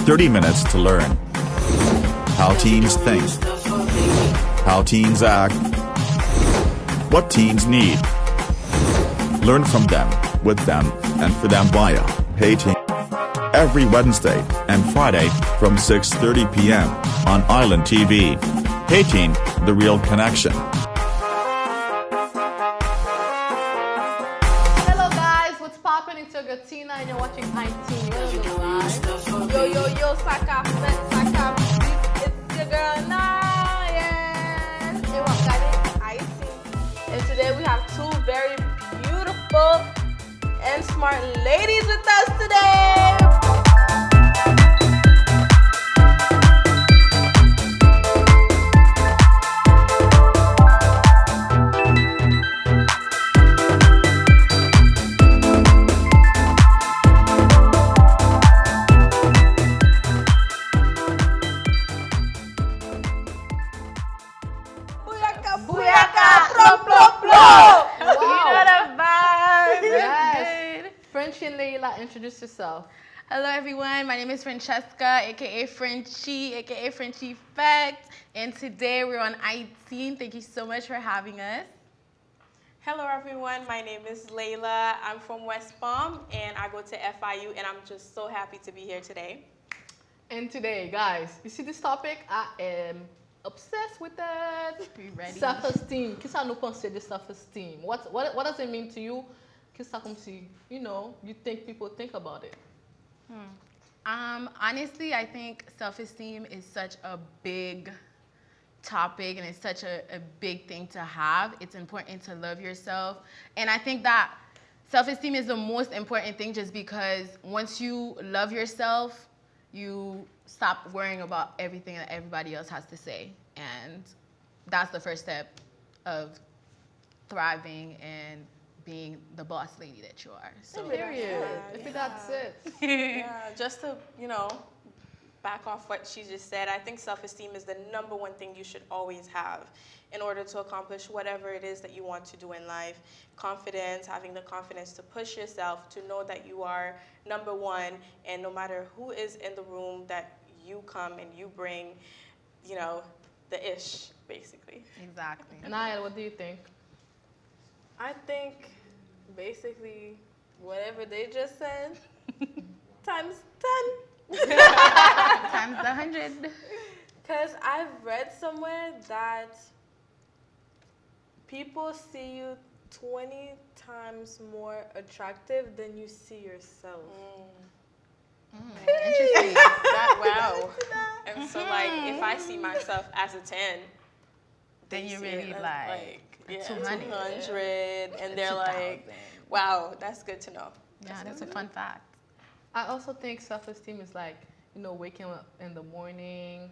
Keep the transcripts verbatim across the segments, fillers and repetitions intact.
thirty minutes to learn how teens think, how teens act, what teens need. Learn from them, with them, and for them via Hey Teen. Every Wednesday and Friday from six thirty p m on Island T V. Hey Teen, the real connection. Hello guys, what's poppin'? It's your girl Tina and you're watching I T. You're on the live. Yo, yo, yo, sa k ap fèt, sa k ap viv. It's your girl Naya. E w ap gade I T. And today we have two very beautiful and smart ladies with us today. Bouyaka, bouyaka, plo, plo, plo. You know the vibes. It's good. Frenchie and Leila, introduce yourself. Hello everyone, my name is Francesca, aka Frenchie, aka Frenchie Fact, and today we're on I T. Thank you so much for having us. Hello everyone, my name is Layla. I'm from West Palm and I go to F I U and I'm just so happy to be here today. And today, guys, you see this topic? I am obsessed with it. We ready. Self-esteem. Kisa nou panse de self-esteem? What, what, what does it mean to you? Kisa kòmsi, you know, you think people think about it? Um, honestly, I think self esteem is such a big topic and it's such a, a big thing to have. It's important to love yourself. And I think that self esteem is the most important thing just because once you love yourself, you stop worrying about everything that everybody else has to say. And that's the first step of thriving and being the boss lady that you are. So Period. If that's it. Yeah, just to, you know, back off what she just said, I think self esteem is the number one thing you should always have in order to accomplish whatever it is that you want to do in life. Confidence, having the confidence to push yourself, to know that you are number one, and no matter who is in the room, that you come and you bring, you know, the ish, basically. Exactly. Nael, what do you think? I think basically whatever they just said times ten. Times the hundred. Because I've read somewhere that people see you twenty times more attractive than you see yourself. Mm, interesting. That, wow. And so, like, if I see myself as a ten, Then you see really it as, like, yeah, two hundred. two hundred, and they're like, two thousand. Wow, that's good to know. Yeah, that's a fun fact. I also think self-esteem is like, you know, waking up in the morning,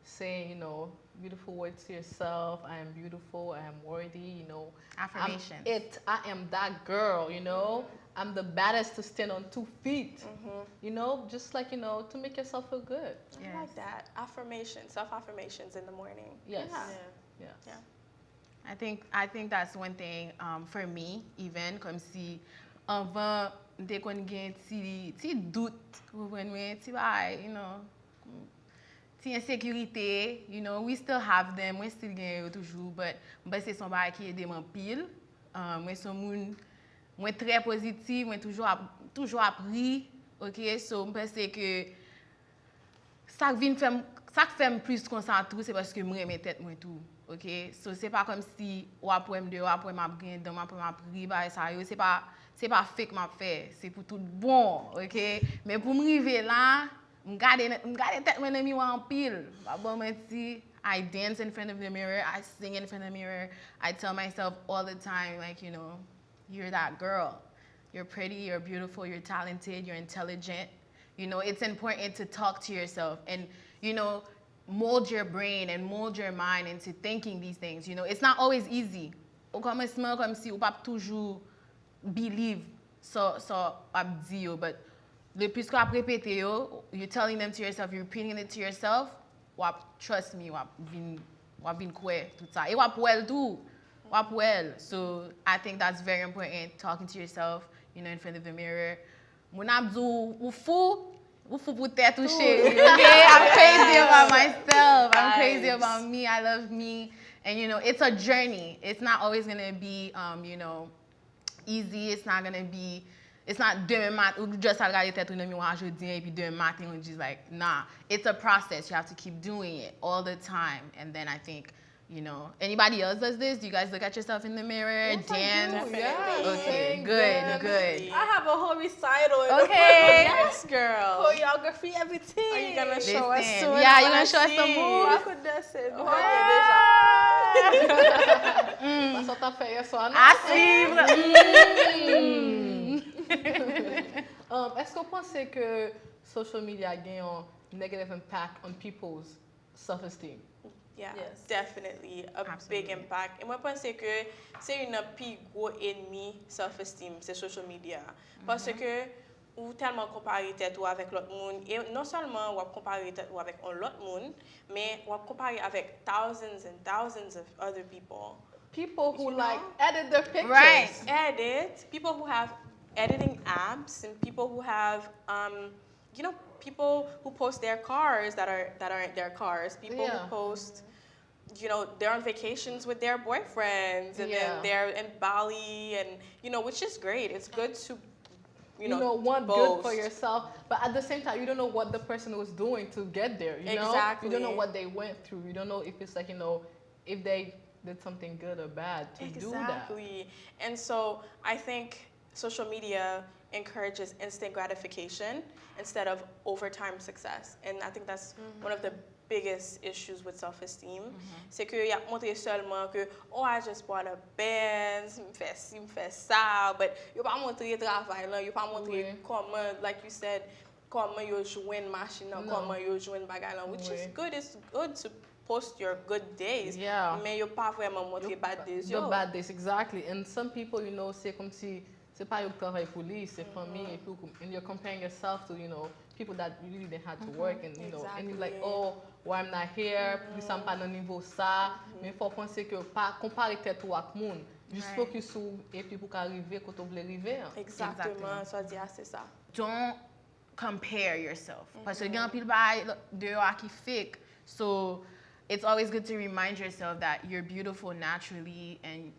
saying, you know, beautiful words to yourself. I am beautiful. I am worthy. You know, I'm Affirmations. It. I am that girl. You know, I'm the baddest to stand on two feet. You know, just like, you know, to make yourself feel good. I like that. Affirmation, self affirmations in the morning. Yes. Yeah. Yeah. Yeah. I think I think that's one thing um, for me even, kòmsi anvan m te konn gen ti ti dout, ou konprann mwen, ti bagay, you know, ti ensekirite, you know, we still have them, mwen still gen yo toujou, but m panse se yon bagay ki ede m anpil. Um, mwen se yon moun, mwen trè pozitif, mwen toujou ap toujou ap ri, ok, so m panse ke sa k vin fè m sa k fè m plis konsa tou se paske m renmen tèt mwen tou, ok? So se pa kòmsi w ap wè m deyò, w ap wè m ap griyen dan, w ap wè m ap ri, bagay sa yo, se pa se pa fake m ap fè, se pou tout bon, ok? Men pou m rive la, m gade m gade tèt mwen nan miwa anpil, m pa ba w manti. I dance in front of the mirror, I sing in front of the mirror, I tell myself all the time, like, you know, you're that girl. You're pretty, you're beautiful, you're talented, you're intelligent. You know, it's important to talk to yourself and, you know, mold your brain and mold your mind into thinking these things. You know, it's not always easy. Au commencement, kòmsi ou p ap toujou believe sa sa w ap di yo, but le plus que w ap repete yo, you're telling them to yourself, you're repeating it to yourself, w ap, trust me, w ap vin w ap vin kwè tout sa. E w ap wè l tou. W ap wè l. So I think that's very important, talking to yourself, you know, in front of the mirror. Moun ap di w ou fou, Ou fou pou tèt ou, cheri, ok? I'm crazy about myself. I'm crazy about me. I love me. And, you know, it's a journey. It's not always gonna be, um, you know, easy. It's not gonna be, it's not demen maten, ou just al gade tèt ou nan miwa jodi an, epi demen maten, ou just like, nah. It's a process. You have to keep doing it all the time. And then I think, you know, anybody else does this? Do you guys look at yourself in the mirror, dance? Yes, I do. Yes. Okay, good, good. I have a whole recital in Okay. Yes, girl. Choreography, everything. Are you gonna show us Listen, soon? yeah, I you wanna gonna show us some see. moves? I could dance it. Mwen wè deja. Sa sa w t ap fè yè swa, non? À suivre. Um, Èske w panse ke social media gen yon negative impact on people's self-esteem? Yeah, definitely a big impact. E mwen panse ke se youn nan pi gwo enmi self-esteem, se social media. Paske ou tèlman konpare tèt ou avèk lòt moun, e non sèlman w ap konpare tèt ou avèk yon lòt moun, men w ap konpare avèk thousands and thousands of other people. People who You like know? Edit their pictures. Right. Edit, people who have editing apps and people who have, um, you know, people who post their cars that are that aren't their cars, people Yeah. who post, you know, they're on vacations with their boyfriends and Yeah. then they're in Bali and, you know, which is great. It's good to, you You know, know, want boast. Good for yourself, but at the same time, you don't know what the person was doing to get there. You know, you don't know Exactly. What they went through. You don't know if it's like, you know, if they did something good or bad to do that. Exactly. And so I think social media encourages instant gratification instead of overtime success. And I think that's one of the biggest issues with self-esteem. Se ke y ap montre sèlman ke, oh, I just bought a Benz, m fè si, m fè sa, but yo pa montre travay lan, yo pa montre Wi. Kòman, like you said, kòman yo jwenn machin nan, Non. Kòman yo jwenn bagay lan, which is Wi. Good, it's good to post your good days, Yeah. Men yo pa vrèman montre bad days The yo. Bad days, exactly. And some people, you know, se kòmsi se pa yo k travay pou li, se fanmi, epi ou, and you're comparing yourself to, you know, people that really didn't have to work, and, you know, and you're like, Exactly. Oh, why I'm not here, poukisa m pa nan nivo sa, men fò w panse ke pa konpare tèt ou ak moun, just Right. Focus sou ou, epi pou ka rive kote w vle rive an. Exactement, sa w di a, se sa. Don't compare yourself. Paske gen anpil bagay deyò a ki fake. So it's always good to remind yourself that you're beautiful naturally and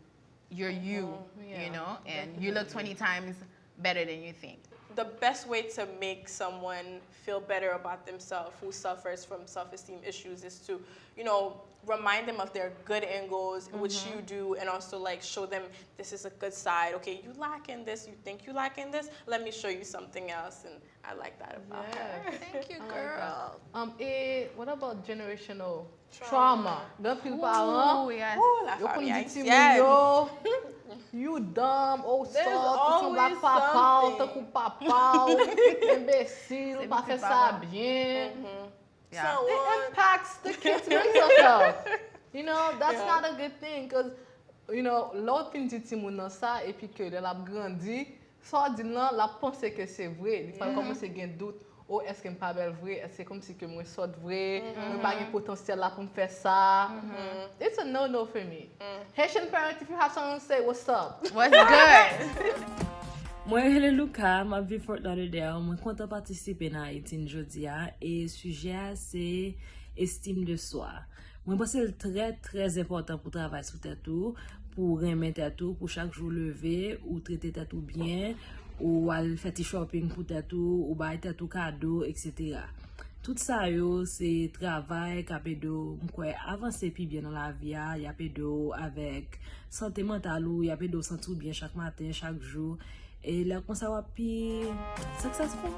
you're you, Yeah. You know, and you look twenty times better than you think. The best way to make someone feel better about themselves who suffers from self-esteem issues is to, you know, remind them of their good angles, which you do, and also, like, show them this is a good side. Okay, you lacking this, you think you lacking this, let me show you something else. And I like that about her. Yes. Thank you, I like girl. Um, e what about generational trauma? Gen anpil paran, Ooh, yes. Ooh, la yo konn famille di timoun haïtienne. Yo, you dumb, oh, There's sòt, ou sanble ak always papa w, something. Tankou papa w, enbesil, ou pa fè sa byen. Yeah. It impacts the kids' mental health. You know, that's Yeah. Not a good thing, 'cause, you know, lè w fin di timoun nan sa, epi ke lè l ap grandi, sa w di l lan, l ap panse ke se vre. Li pral kòmanse gen dout, oh, èske m pa bèl vre? Èske kòmsi ke mwen sòt vre? Mwen pa gen potansyèl la pou m fè sa? It's a no-no for me. Haitian parent, if you have something to say, what's up? What's good? Mwen rele Luca, m ap viv Fort Lauderdale. Mwen kontan patisipe nan Haïtienne jodi a, e sijè a se estime de soi. Mwen panse l trè, trè enpòtan pou travay sou tèt ou, pou renmen tèt ou, pou chak jou leve, ou trete tèt ou byen, ou al fè ti shopping pou tèt ou, ou bay tèt ou kado, et cetera. Tout sa yo, se travay k ap ede w, m kwè, avanse pi byen nan lavi a, y ap ede w avèk sante mantal ou, y ap ede w santi w byen chak maten, chak jou. E lè konsa w ap pi successful.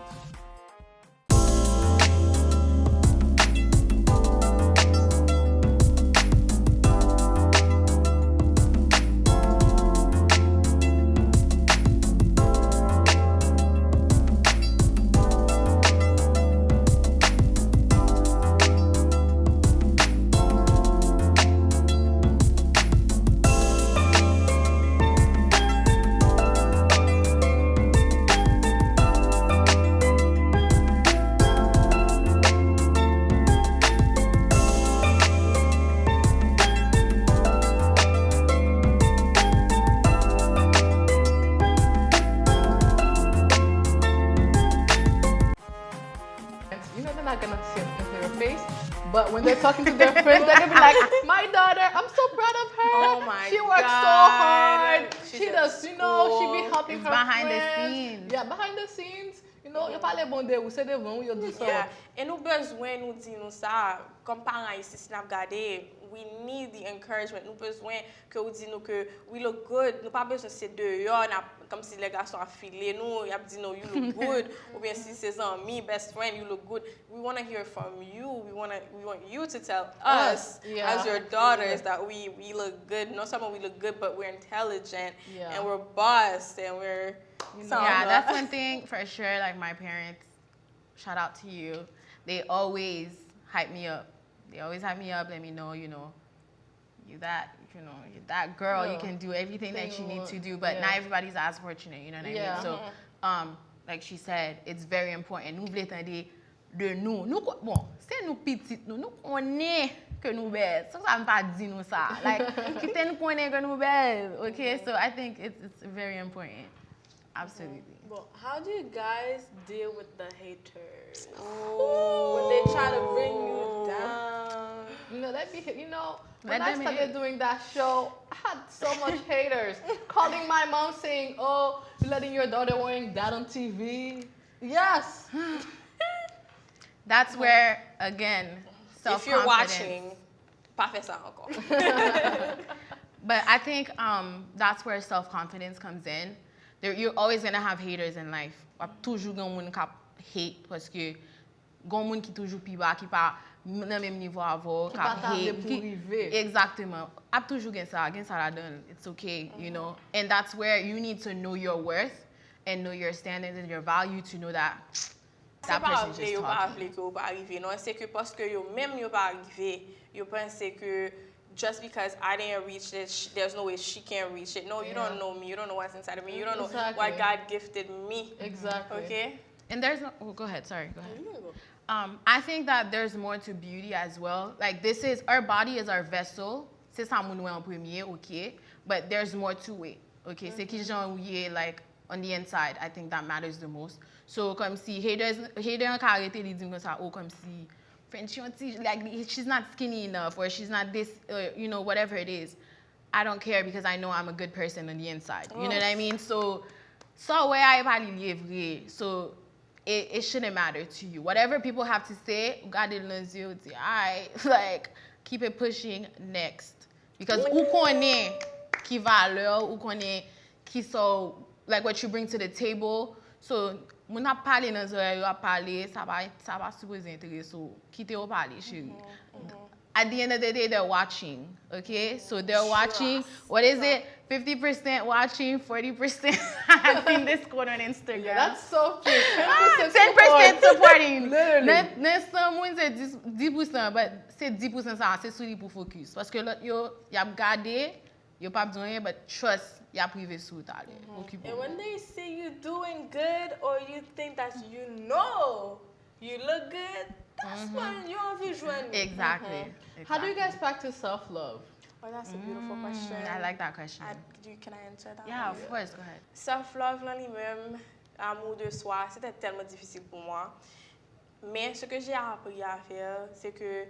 When they're talking to their friends, they're gonna be like, "My daughter, I'm so proud of her. Oh my She works so God. hard. She's She in does, you know, she be school. helping It's her behind the friends." scenes. Yeah, behind the scenes. You know, yo pale bon de ou, se devan ou yo di sa. Yeah. E nou bezwen nou di nou sa, kòm paran isi, si n ap gade, we need the encouragement. Nou bezwen ke ou di nou ke we look good. Nou pa bezwen se deyò, n ap, kòmsi lè gason ap file nou, y ap di nou, "You look good." Oubyen si se zanmi, best friend, "You look good." We want to hear from you. We want to, we want you to tell us, Yeah. as your daughters, that we, we look good. Non seulement we look good, but we're intelligent, Yeah. and we're boss, and we're You know. Yeah, that's one thing for sure. Like my parents, shout out to you. They always hype me up. They always hype me up, let me know, you know, you that, you know, you that girl. You Yeah. can do everything that you need to do, Thing, but yeah. Not everybody's as fortunate. You know what I Yeah. mean? So, um, like she said, it's very important. Nou vle tande de nou. Nou, ko- bon, se nou pitit nou. Nou konnen ke nou bèl. Se sa m pa di nou sa. Like, kite nou konnen ke nou bèl. Okay? So I think it's, it's very important. Absolutely. Bon, how do you guys deal with the haters? When they try to bring you down. You know, let me, you know, when Let I them started hate. Doing that show, I had so much haters calling my mom saying, "Oh, you're letting your daughter wearing that on T V." Yes. That's where, again, If you're self-confidence. Watching, pa fè sa ankò. But I think um, that's where self-confidence comes in. There, you're always gonna have haters in life. W ap toujou gen moun k ap hate paske gen moun ki toujou pi ba, ki pa nan menm nivo avè w, Ki pa ta vle pou rive. Exactement. Ap toujou gen sa, gen sa ladan. It's okay, you know. And that's where you need to know your worth and know your standards and your value to know that Se that pa person vle just yo pa talking. Vle ke yo pa rive non, se ke paske yo menm yo pa rive, yo panse ke just because I didn't reach it, sh- there's no way she can reach it. No, you Yeah. Don't know me, you don't know what's inside of me, you don't know Exactly. What God gifted me. Exactly. Okay? And there's no. Oh, go ahead. Sorry. Go ahead. You can go. Um, I think that there's more to beauty as well. Like this is our body is our vessel. Se sa moun wè an premye, okay. But there's more to it. Okay. Se ki jan ou ye like on the inside. I think that matters the most. So kòmsi haters, hater an ka rete li di m konsa, oh kòmsi French yon ti like she's not skinny enough or she's not this, uh, you know, whatever it is. I don't care because I know I'm a good person on the inside. You know what I mean? So sa w wè a e pa li li ye vre. So it, it shouldn't matter to you. Whatever people have to say, ou gade l nan zye, ou di, alright, like, keep it pushing, next. Because ou konnen ki valè w, ou konnen ki sa w, like, what you bring to the table. So, moun ap pale nan zòrèy yo, ap pale, sa pa, sa pa sipoze enterese w. Kite yo pale, cheri. At the end of the day, they're watching, okay? So they're watching, what is it? fifty percent watching, forty percent. I've seen this quote on Instagram. That's so cute. Ten percent supporting. Literally. Nan nan san moun se dis, dis pousan, but se dis pousan sa, se sou li pou focus. Paske lòt yo, y ap gade, yo p ap di anyen, but trust, y ap rive sou ou talè. Okipe And w. When they see you doing good or you think that you know you look good, that's when you anvi jwenn li. Exactly. How do you guys Exactly. Practice self love? Oh, that's a beautiful question. Mm, I like that question. I, do you, can I answer that? Yeah, One? Of course, go ahead. Self love lan li menm, amour de soi, se te tèlman difisil pou mwen. Men ce que j'ai appris à faire, se ke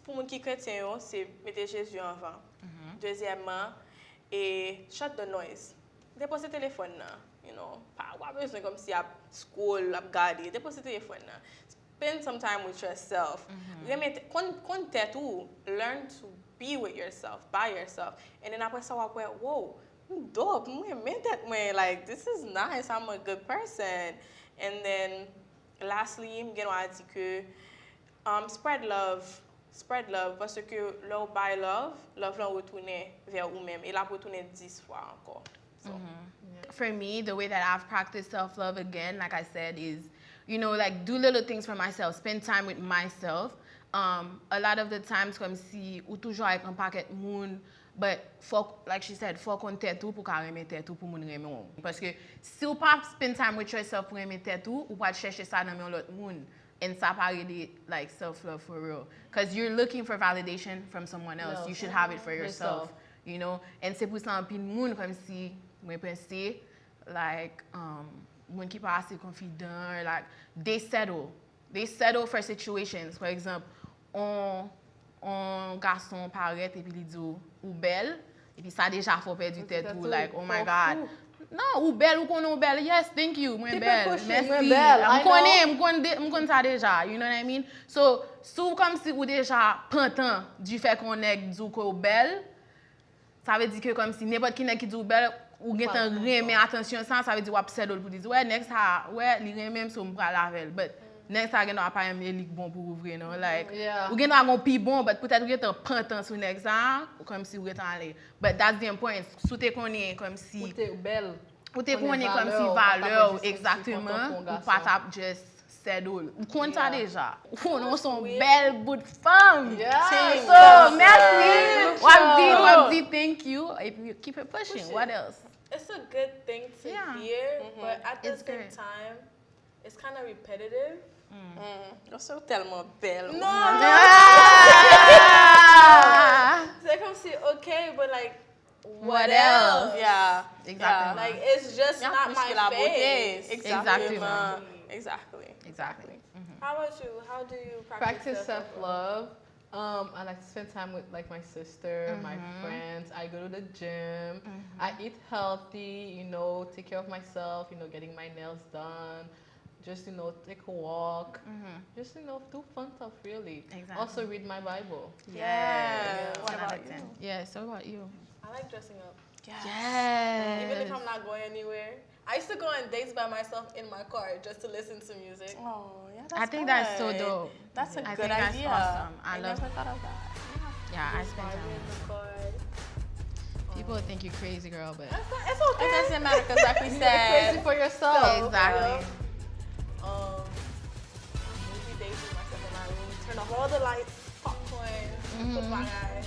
pou moun ki kretyen yo, se mete Jezi anvan. Dezyèmman, e shut the noise. Depoze telefòn nan, you know, pa w pa bezwen kòmsi ap scroll, ap gade. Depoze telefòn nan. Spend some time with yourself. Renmen te- konn konn tèt ou. Learn to be with yourself, by yourself. And then apre sa w ap wè, wow, m dope, m renmen tèt mwen, like, this is nice, I'm a good person. And then lastly, m gen dwa di ke um, spread love, spread love, paske lè w bay love, love lan retounen vè ou menm, e l ap retounen dis fwa ankò. So, For me, the way that I've practiced self love again, like I said, is, you know, like, do little things for myself, spend time with myself. Um, a lot of the times, kòmsi ou toujou avèk yon pakèt moun, but fòk, like she said, fòk ou konn tèt ou pou ka renmen tèt ou, pou moun renmen w. Paske si ou pa spend time with yourself pou renmen tèt ou, ou pral chèche sa nan men yon lòt moun. And sa pa rele, like, self love for real. Cause you're looking for validation from someone else. You should have it for yourself. You know? And se pou sa anpil moun, kòmsi, mwen panse, like, um, moun ki pa ase konfidan, like, they settle. They settle for situations. Pa egzanp, on, yon gason parèt epi li di w, "Ou bèl," epi sa deja fè w pèdi tèt ou, like, "Oh my God." Non, ou bèl, ou konnen ou bèl. "Yes, thank you, mwen bèl, mèsi." M konnen, m konn de- m konn sa deja, you know what I mean? So, si w kòmsi ou deja pantan du fait ke yon nèg di w ke w bèl, sa vle di ke kòmsi nenpòt ki nèg ki di w bèl, ou gentan renmen atansyon sa, sa vle di w ap settle pou li di, "Wè, nèg sa, wè, li renmen m, so m pral avè l." But nèg sa gendwa pa renmen li k bon pou ou vre, non. Like, ou gendwa gon pi bon, but poutèt ou gentan pantan sou nèg sa, kòmsi ou gentan ale. But that's the important. Si w te konnen kòmsi ou te bèl, ou te konnen kòmsi valè w, egzakteman, ou pa t ap just settle. Ou konn sa deja. Ou konnen w se yon bèl bout fanm. So, mèsi. W ap di, w ap di thank you, epi keep it pushing. What else? It's a good thing to hear, but at the same time, it's kind of repetitive. Yo se tèlman bèl. Non, Se kòmsi, okay, but like, what else? Yeah. Exactement. Like, it's just not my face. Exactement. Exactly. Exactly. How about you? How do you Practice self love. Um, I like to spend time with, like, my sister, my friends. I go to the gym. I eat healthy, you know, take care of myself, you know, getting my nails done. Just, you know, take a walk. Just, you know, do fun stuff, really. Exactly. Also read my Bible. Yeah. What about you? Yeah, so what about you? I like dressing up. Yes. Even if I'm not going anywhere. I used to go on dates by myself in my car just to listen to music. Oh, yeah, I think that's so dope. That's a I good think that's idea. Awesome. I I love never thought of that. Yeah, I spend time with Car. People think you crazy, girl, but It's, it's okay. It doesn't matter because, like we said, Crazy for yourself. Exactly. Um, movie days with myself in my room. Turn off all the lights, popcorn, tout bagay.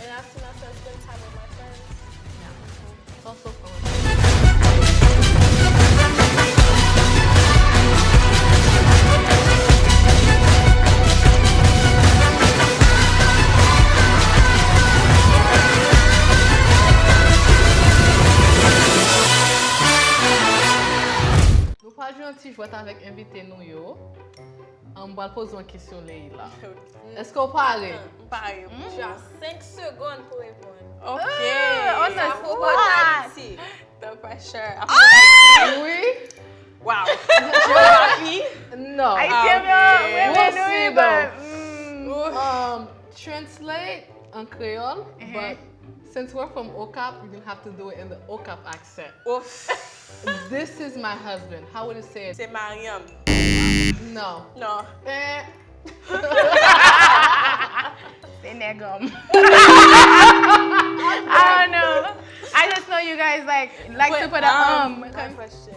And I see myself spend time with my friends. It's also fun. Nou pral jwe yon ti jwèt avèk envite nou yo. An, m pral poze yon kesyon, Leila. Èske w pare? M pare. Tu as cinq secondes pour répondre. Ok. On the spot. The pressure. Wi. Wow. Géographie. No. Ayisyen, We'll men see, nou, though. But, mm. Um, translate en créole, but since we're from Okap, you're gonna have to do it in the Okap accent. Ouf. This is my husband. How would you say it? C'est Mariam. No. Non. Eh. Se nèg an m. I don't know. I just know you guys like like to put a um. My question.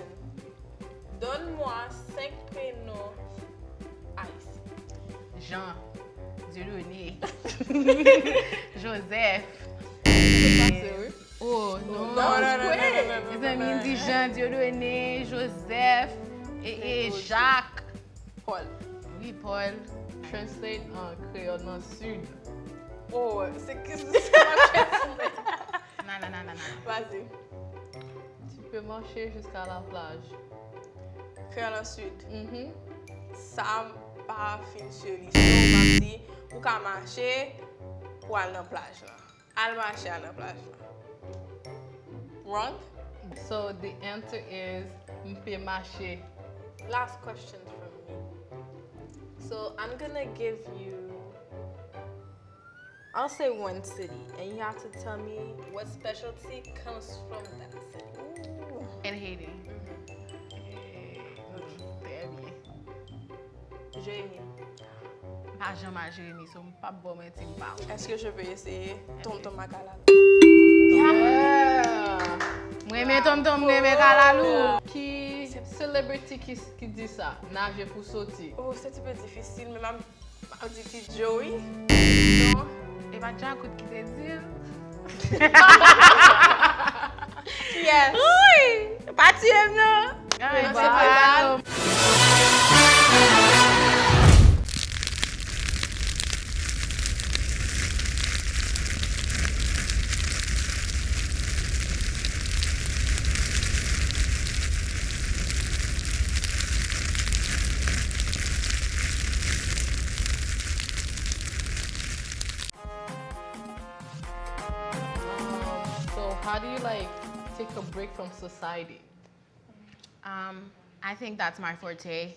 Donne-moi cinq prénoms haïtiens. Jean, Dieudonné, Joseph. Pase, wi. Oh non. Non, non, non, non, non, non, non, Mezanmi, m di Jean, Dieudonné, Joseph, e, e Jacques. Paul. Wi, Paul. Translate an kreyòl nan sid. Oh, c'est que c'est ma question. Non, non, non, non, non. Vas-y. Tu peux marcher jusqu'à la plage. Kreyòl an sid. Mhm. Sa m pa fin sure li. So, m ap di, ou ka mache pou al nan plaj lan. Al mache al nan plaj lan. Wrong? So the answer is m pe mache. Last question from me. So I'm gonna give you, I'll say one city, and you have to tell me what specialty comes from that city. And Haiti. Trè byen. Jeremi. M pa janm al Jeremi, so m p ap ba w manti, m pa wè. Est-ce que je peux essayer? Tonton Makalal. Yeah! M renmen tonton, m renmen kalalou. Ki celebrity ki, ki di sa? Naje pou soti. Oh, c'est un petit peu difficile, mais m ap, m ap di ti Joey. Non, e pa Djakout ki te di l. Yes. Wi! Pa tiye m non. Ay, Bye. How do you, like, take a break from society? Um, I think that's my forte.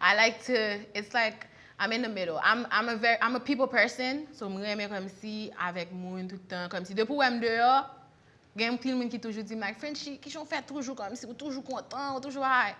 I like to, it's like, I'm in the middle. I'm, I'm a very, I'm a people person, so mwen renmen kòmsi avèk moun tout tan, kòmsi depi w wè m deyò, gen anpil moun ki toujou di m, like, Frenchie, kijan w fè toujou kòmsi, ou toujou kontan, ou toujou high.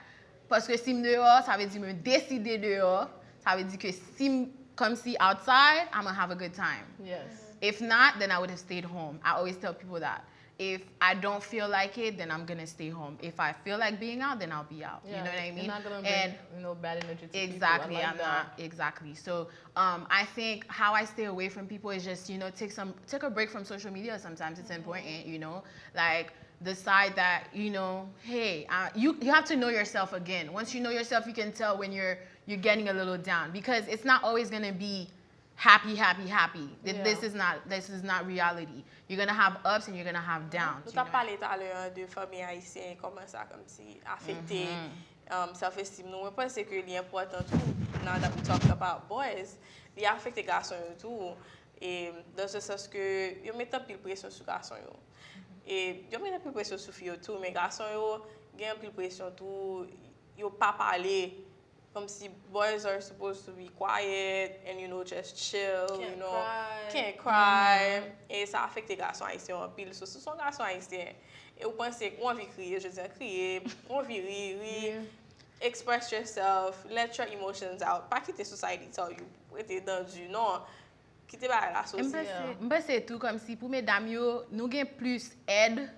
Paske si m deyò, sa vle di mwen deside deyò, sa vle di ke si m kòmsi outside, I'm gonna have a good time. Yes. If not, then I would have stayed home. I always tell people that. If I don't feel like it, then I'm gonna stay home. If I feel like being out, then I'll be out. You Yeah, know what I you're mean? Not gonna bring, And you know, bad energy to exactly, people. I like I'm that. Not exactly. So um, I think how I stay away from people is just, you know, take some take a break from social media. Sometimes it's important, you know, like decide that, you know, hey, uh, you you have to know yourself again. Once you know yourself, you can tell when you're you're getting a little down because it's not always gonna be happy, happy, happy. Th- Yeah. This is not this is not reality. You're gonna have ups and you're gonna have downs. Nou You t ap know? Pale talè de fanmi ayisyen, kòman sa kòmsi afekte um, self esteem nou. Mwen panse ke li enpòtan tou, now that we talked about boys, li afekte gason yo tou. E dans le sens ke yo met anpil presyon sou gason yo. E yo met anpil presyon sou fi yo tou, men gason yo gen anpil presyon tou, yo pa pale. Kòmsi boys are supposed to be quiet and, you know, just chill, you Can't know, cry. Can't cry. E sa afekte gason ayisyen yo anpil. So, si w se yon gason ayisyen, e ou panse ou anvi kriye, jodi a kriye, ou anvi ri, ri. Express yourself, let your emotions out. Pa kite society tell you rete dans du, non. Kite bagay la M soti. panse, m panse tou kòmsi pou medam yo, nou gen plis èd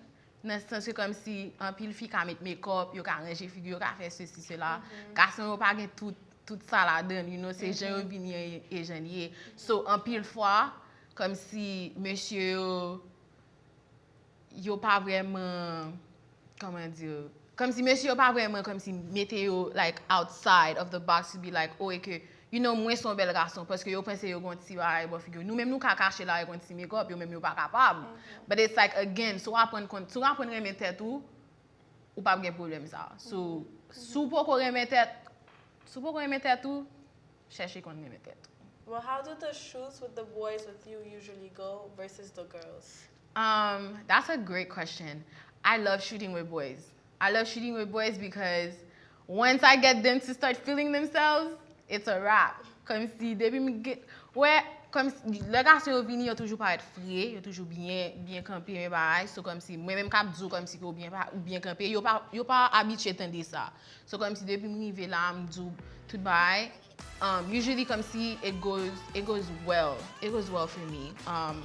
nan sans ke kòmsi anpil fi ka met makeup, yo ka ranje figi, yo ka fè sesi, sela. Gason yo pa gen tout, tout sa ladan, you know, se jan yo vini an e, e jan li ye. So, anpil fwa, kòmsi mesye yo, yo pa vrèman, kòman di, kòmsi mesye yo pa vrèman kòmsi mete yo, like, outside of the box to be like, oh, e ke, you know, mwen se yon bèl gason, paske yo panse yo gon ti bagay bò figi yo. Nou menm nou ka kache la avèk yon ti makeup, yo menm yo pa kapab. But it's like, again, si w aprann konn, si w aprann renmen tèt ou, ou p ap gen pwoblèm sa. So, si w poko renmen tèt, si w poko renmen tèt ou, chèche konn renmen tèt ou. Well, how do the shoots with the boys with you usually go versus the girls? Um, that's a great question. I love shooting with boys. I love shooting with boys because once I get them to start feeling themselves, it's a wrap. Kòmsi depi m get, wè, kòmsi lè gason yo vini, yo toujou parèt fre, yo toujou byen, byen kanpe, men bagay. So kòmsi mwen menm k ap di w kòmsi ke w byen pa, ou byen kanpe, yo pa, yo pa abitye tande sa. So kòmsi depi m rive la, m di w tout bagay. Um, usually kòmsi it goes it goes well. It goes well for me. Um,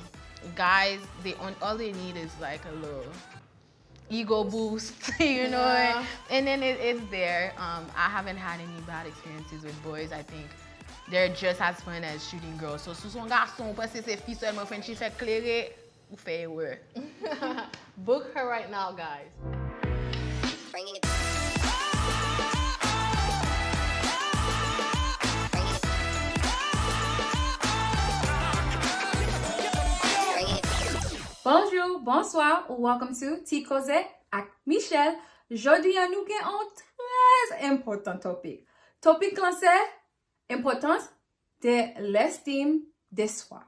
guys, they on all they need is like a little ego boost, you know, Yeah. and then it, it's there. Um, I haven't had any bad experiences with boys. I think they're just as fun as shooting girls. So, si w se yon gason, ou panse se fi sèlman Frenchie fè klere, ou fè erè. Book her right now, guys. Bonjou, bonswa, ou welcome to Ti Koze ak Michelle. Jodi a nou gen yon trè enpòtan topik. Topik lan se enpòtans de l'estime de soi.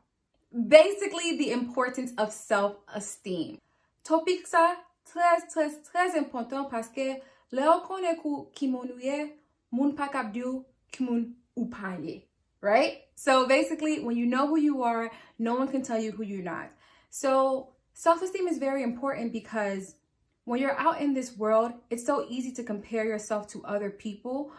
Basically, the importance of self-esteem. Topik sa trè, trè, trè enpòtan paske lè w konnen kou ki moun ou ye, moun pa kab di w ki moun ou pa ye. Right? So basically, when you know who you are, no one can tell you who you're not. So self-esteem is very important because when you're out in this world, it's so easy to compare yourself to other people,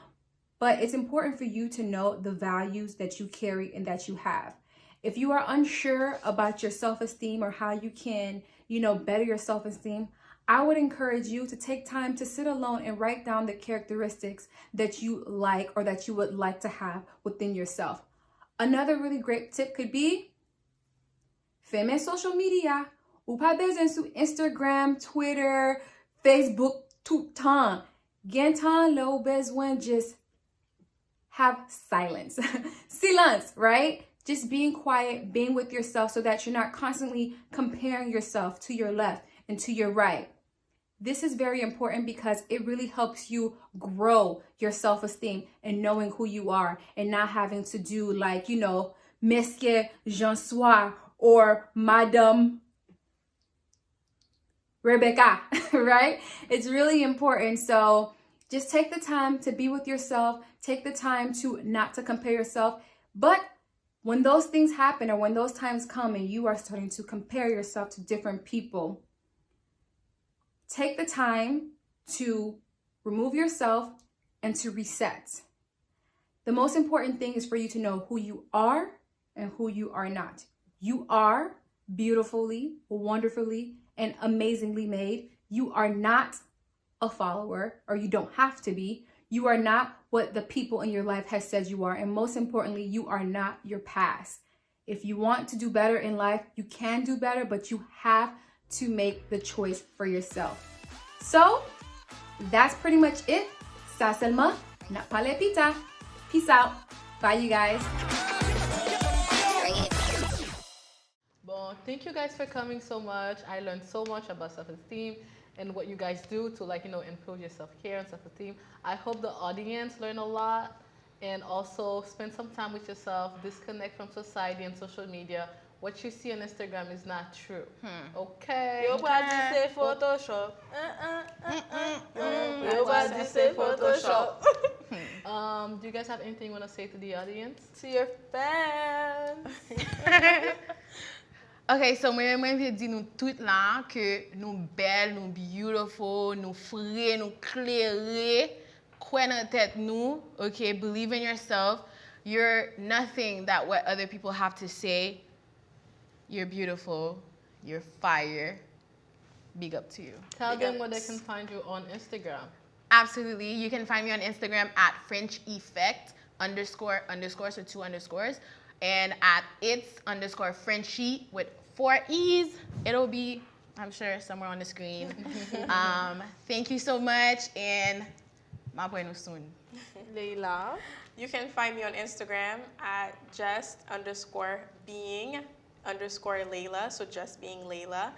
but it's important for you to know the values that you carry and that you have. If you are unsure about your self-esteem or how you can, you know, better your self-esteem, I would encourage you to take time to sit alone and write down the characteristics that you like or that you would like to have within yourself. Another really great tip could be fèmen social media. Ou pa bezwen sou Instagram, Twitter, Facebook tout tan. Gen tan lè ou bezwen just have silence. Silence, right? Just being quiet, being with yourself so that you're not constantly comparing yourself to your left and to your right. This is very important because it really helps you grow your self-esteem and knowing who you are and not having to do, like, you know, Monsieur Jean Soir or Madame Rebecca, right? It's really important. So just take the time to be with yourself, take the time to not to compare yourself. But when those things happen or when those times come and you are starting to compare yourself to different people, take the time to remove yourself and to reset. The most important thing is for you to know who you are and who you are not. You are beautifully, wonderfully, and amazingly made. You are not a follower, or you don't have to be. You are not what the people in your life has said you are. And most importantly, you are not your past. If you want to do better in life, you can do better, but you have to make the choice for yourself. So, that's pretty much it. Sa sèlman, n ap pale pita. Peace out. Bye, you guys. Bon, thank you guys for coming so much. I learned so much about self-esteem and what you guys do to, like, you know, improve your self-care and self-esteem. I hope the audience learned a lot and also spend some time with yourself, disconnect from society and social media. What you see on Instagram is not true. Okay? Yo pral di se Photoshop. Yo pral di se Photoshop. Um, do you guys have anything you want to say to the audience? To your fans. Ok, so mwen mwen vle di nou tout la ke nou bèl, nou beautiful, nou fre, nou klere. Kwè nan tèt nou, ok? Believe in yourself. You're nothing that what other people have to say. You're beautiful. You're fire. Big up to you. Tell them where they can find you on Instagram. Absolutely. You can find me on Instagram at French Effect underscore underscore, so two underscores, and at it's underscore Frenchie with four E's. It'll be, I'm sure, somewhere on the screen. Um, thank you so much, and m ap wè nou soon. Leila. You can find me on Instagram at just underscore being underscore Leila. So just being Leila.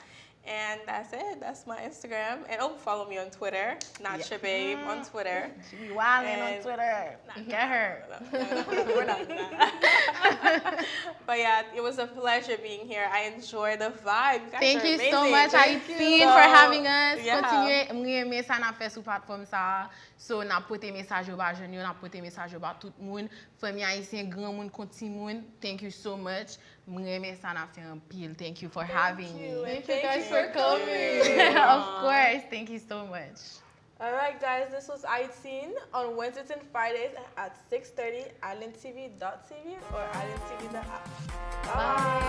And that's it. That's my Instagram. And oh, follow me on Twitter. Not your babe on Twitter. She be wilding on Twitter. Get her. We're not that. But yeah, it was a pleasure being here. I enjoy the vibe. You guys Thank are you so amazing. much, Thank you. Haïtine, for having us. Yeah. Kontinye, m renmen sa n ap fè sou platfòm sa a. So, n ap pote mesaj yo ba jèn yo, n ap pote mesaj yo ba tout moun. Fanmi ayisyen, granmoun kon timoun. Thank you so much. M renmen sa n ap fè anpil. Thank you for having me. And Thank you guys for coming. Of course. Thank you so much. All right, guys, this was Haïtine on Wednesdays and Fridays at six thirty, island T V dot T V or island T V dot app. Bye.